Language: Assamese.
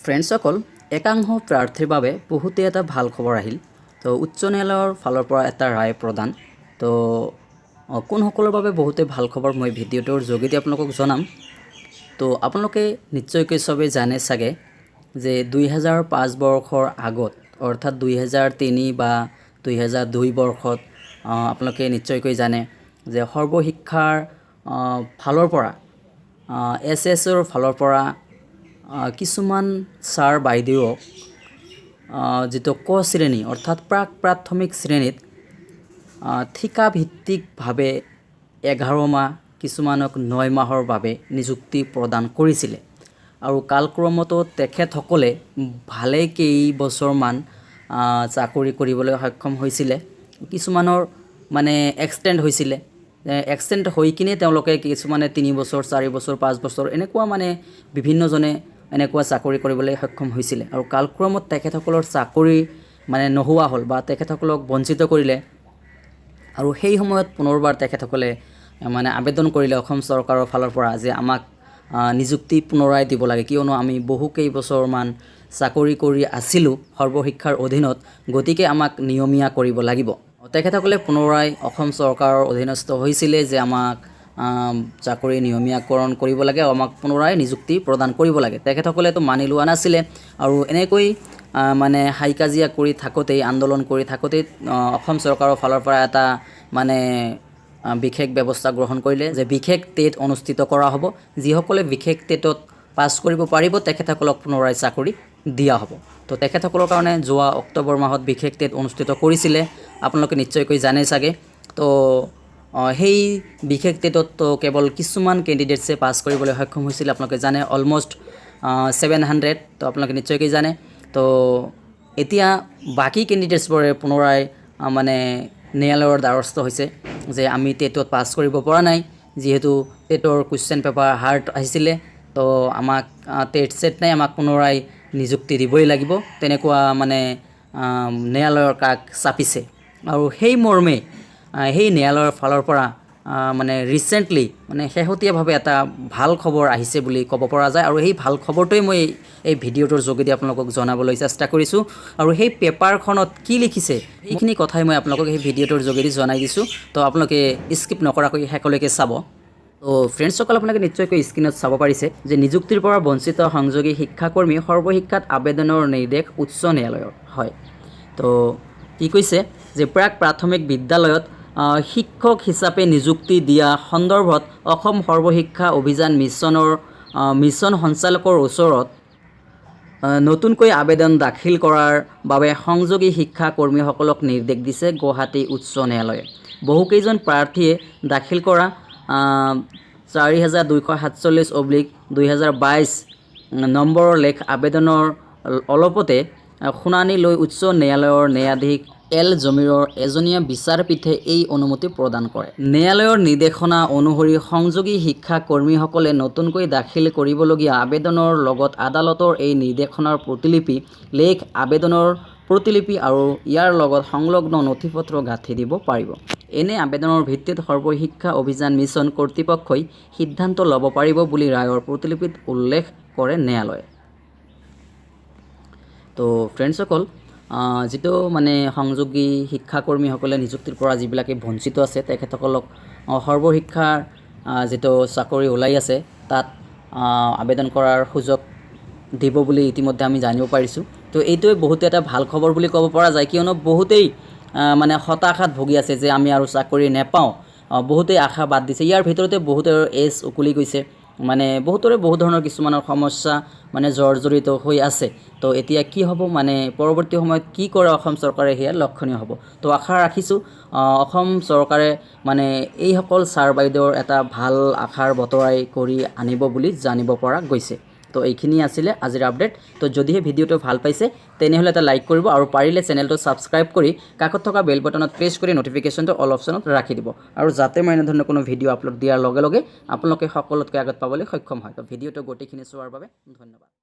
ফ্ৰেণ্ডছসকল, একাংশ প্ৰাৰ্থীৰ বাবে বহুতেই এটা ভাল খবৰ আহিল। তো উচ্চ ন্যায়ালয়ৰ ফালৰ পৰা এটা ৰায় প্ৰদান। তো কোনসকলৰ বাবে বহুতেই ভাল খবৰ, মই ভিডিঅ'টোৰ যোগেদি আপোনালোকক জনাম। তো আপোনালোকে নিশ্চয়কৈ চবেই জানে চাগে যে 2005 বৰ্ষৰ আগত, অৰ্থাৎ 2003 বা 2002 বৰ্ষত আপোনালোকে নিশ্চয়কৈ জানে যে সৰ্বশিক্ষাৰ ফালৰ পৰা, এছ এছৰ ফালৰ পৰা কিছুমান ছাৰ বাইদেউক যিটো ক শ্ৰেণী, অৰ্থাৎ প্ৰাক প্ৰাথমিক শ্ৰেণীত ঠিকাভিত্তিকভাৱে 11 মাহ, কিছুমানক 9 মাহৰ বাবে নিযুক্তি প্ৰদান কৰিছিলে আৰু কালক্ৰমতো তেখেতসকলে ভালে কেইবছৰমান চাকৰি কৰিবলৈ সক্ষম হৈছিলে। কিছুমানৰ মানে এক্সটেণ্ড হৈছিলে। এক্সটেণ্ড হৈ কিনে তেওঁলোকে কিছুমানে 3 বছৰ, 4 বছৰ, 5 বছৰ এনেকুৱা মানে বিভিন্নজনে এনেকুৱা চাকৰি কৰিবলৈ সক্ষম হৈছিলে। আৰু কালক্ৰমত তেখেতসকলৰ চাকৰি মানে নোহোৱা হ'ল বা তেখেতসকলক বঞ্চিত কৰিলে। আৰু সেই সময়ত পুনৰবাৰ তেখেতসকলে মানে আবেদন কৰিলে অসম চৰকাৰৰ ফালৰ পৰা যে আমাক নিযুক্তি পুনৰাই দিব লাগে, কিয়নো আমি বহু কেইবছৰমান চাকৰি কৰি আছিলোঁ সৰ্বশিক্ষাৰ অধীনত, গতিকে আমাক নিয়মীয়া কৰিব লাগিব। তেখেতসকলে পুনৰাই অসম চৰকাৰৰ অধীনস্থ হৈছিলে যে আমাক চাকৰি নিয়মীয়াকৰণ কৰিব লাগে আৰু আমাক পুনৰাই নিযুক্তি প্ৰদান কৰিব লাগে। তেখেতসকলেতো মানি লোৱা নাছিলে। আৰু এনেকৈ মানে হাই কাজিয়া কৰি থাকোঁতেই, আন্দোলন কৰি থাকোঁতেই অসম চৰকাৰৰ ফালৰ পৰা এটা মানে বিশেষ ব্যৱস্থা গ্ৰহণ কৰিলে যে বিশেষ টেট অনুষ্ঠিত কৰা হ'ব। যিসকলে বিশেষ টেটত পাছ কৰিব পাৰিব, তেখেতসকলক পুনৰাই চাকৰি দিয়া হ'ব। তো তেখেতসকলৰ কাৰণে যোৱা অক্টোবৰ মাহত বিশেষ টেট অনুষ্ঠিত কৰিছিলে, আপোনালোকে নিশ্চয়কৈ জানে চাগে। তো সেই বিশেষ টেটত তো কেৱল কিছুমান কেণ্ডিডেটছে পাছ কৰিবলৈ সক্ষম হৈছিল। আপোনালোকে জানে, অলমষ্ট 700। তো আপোনালোকে নিশ্চয়কৈ জানে। তো এতিয়া বাকী কেণ্ডিডেটছবোৰে পুনৰাই মানে ন্যায়ালয়ৰ দ্বাৰস্থ হৈছে যে আমি টেটত পাছ কৰিব পৰা নাই, যিহেতু টেটৰ কুৱেশ্যন পেপাৰ হাৰ্ড আহিছিলে, তো আমাক টেট ছেট নাই, আমাক পুনৰাই নিযুক্তি দিবই লাগিব। তেনেকুৱা মানে ন্যায়ালয়ৰ কাষ চাপিছে। আৰু সেই মৰ্মে সেই ন্যায়ালয়ৰ ফালৰ পৰা মানে ৰিচেণ্টলি, মানে শেহতীয়াভাৱে এটা ভাল খবৰ আহিছে বুলি ক'ব পৰা যায়। আৰু সেই ভাল খবৰটোৱেই মই এই ভিডিঅ'টোৰ যোগেদি আপোনালোকক জনাবলৈ চেষ্টা কৰিছোঁ। আৰু সেই পেপাৰখনত কি লিখিছে, সেইখিনি কথাই মই আপোনালোকক সেই ভিডিঅ'টোৰ যোগেদি জনাই দিছোঁ। তো আপোনালোকে স্কিপ নকৰাকৈ শেষলৈকে চাব। তো ফ্ৰেণ্ডছসকল, আপোনালোকে নিশ্চয়কৈ স্ক্ৰীণত চাব পাৰিছে যে নিযুক্তিৰ পৰা বঞ্চিত সংযোগী শিক্ষাকৰ্মী সৰ্বশিক্ষাত আবেদনৰ নিৰ্দেশ উচ্চ ন্যায়ালয়ৰ। হয়, তো কি কৈছে যে প্ৰাক প্ৰাথমিক বিদ্যালয়ত শিক্ষক হিচাপে নিযুক্তি দিয়া সন্দৰ্ভত অসম সৰ্বশিক্ষা অভিযান মিছনৰ মিছন সঞ্চালকৰ ওচৰত নতুনকৈ আবেদন দাখিল কৰাৰ বাবে সংযোগী শিক্ষা কৰ্মীসকলক নিৰ্দেশ দিছে গুৱাহাটী উচ্চ ন্যায়ালয়ে। বহুকেইজন প্ৰাৰ্থীয়ে দাখিল কৰা 4247/2022 নম্বৰৰ লেখ আবেদনৰ অলপতে শুনানি লৈ উচ্চ ন্যায়ালয়ৰ ন্যায়াধীশ এল জমিৰৰ এজনীয়া বিচাৰপীঠে এই অনুমতি প্ৰদান কৰে। ন্যায়ালয়ৰ নিৰ্দেশনা অনুসৰি সংযোগী শিক্ষা কৰ্মীসকলে নতুনকৈ দাখিল কৰিবলগীয়া আবেদনৰ লগত আদালতৰ এই নিৰ্দেশনাৰ প্ৰতিলিপি, লেখ আবেদনৰ প্ৰতিলিপি আৰু ইয়াৰ লগত সংলগ্ন নথি-পত্ৰ গাঁথি দিব পাৰিব। এনে আবেদনৰ ভিত্তিত সৰ্বশিক্ষা অভিযান মিছন কৰ্তৃপক্ষই সিদ্ধান্ত ল'ব পাৰিব বুলি ৰায়ৰ প্ৰতিলিপিত উল্লেখ কৰে ন্যায়ালয়ে। তো ফ্ৰেণ্ডছসকল, যিটো মানে সংযোগী শিক্ষাকৰ্মীসকলে নিযুক্তিৰ পৰা যিবিলাকে বঞ্চিত আছে, তেখেতসকলক সৰ্বশিক্ষাৰ যিটো চাকৰি ওলাই আছে, তাত আবেদন কৰাৰ সুযোগ দিব বুলি ইতিমধ্যে আমি জানিব পাৰিছোঁ। তো এইটোৱে বহুত এটা ভাল খবৰ বুলি ক'ব পৰা যায়, কিয়নো বহুতেই মানে হতাশাত ভুগি আছে যে আমি আৰু চাকৰি নেপাওঁ। বহুতেই আশা বাদ দিছে। ইয়াৰ ভিতৰতে বহুতৰ এজ উকলি গৈছে, মানে বহুতৰে বহুত ধৰণৰ কিছুমানৰ সমস্যা মানে জৰ্জৰিত হৈ আছে। তো এতিয়া কি হ'ব, মানে পৰৱৰ্তী সময়ত কি কৰে অসম চৰকাৰে, সেয়া লক্ষণীয় হ'ব। তো আশা ৰাখিছোঁ অসম চৰকাৰে মানে এইসকল ছাৰ বাইদেউৰ এটা ভাল আশাৰ বতৰাই কৰি আনিব বুলি জানিব পৰা গৈছে। তো এইখিনি আছিলে আজিৰ আপডেট। তো যদিহে ভিডিঅ'টো ভাল পাইছে, তেনেহ'লে এটা লাইক কৰিব আৰু পাৰিলে চেনেলটো ছাবস্ক্ৰাইব কৰি কাষত থকা বেল বটনত প্ৰেছ কৰি ন'টিফিকেশ্যনটো অল অপশ্যনত ৰাখি দিব আৰু যাতে মই এনেধৰণৰ কোনো ভিডিঅ' আপলোড দিয়াৰ লগে লগে আপোনালোকে সকলোতকৈ আগত পাবলৈ সক্ষম হয়। তো ভিডিঅ'টো গোটেইখিনি চোৱাৰ বাবে ধন্যবাদ।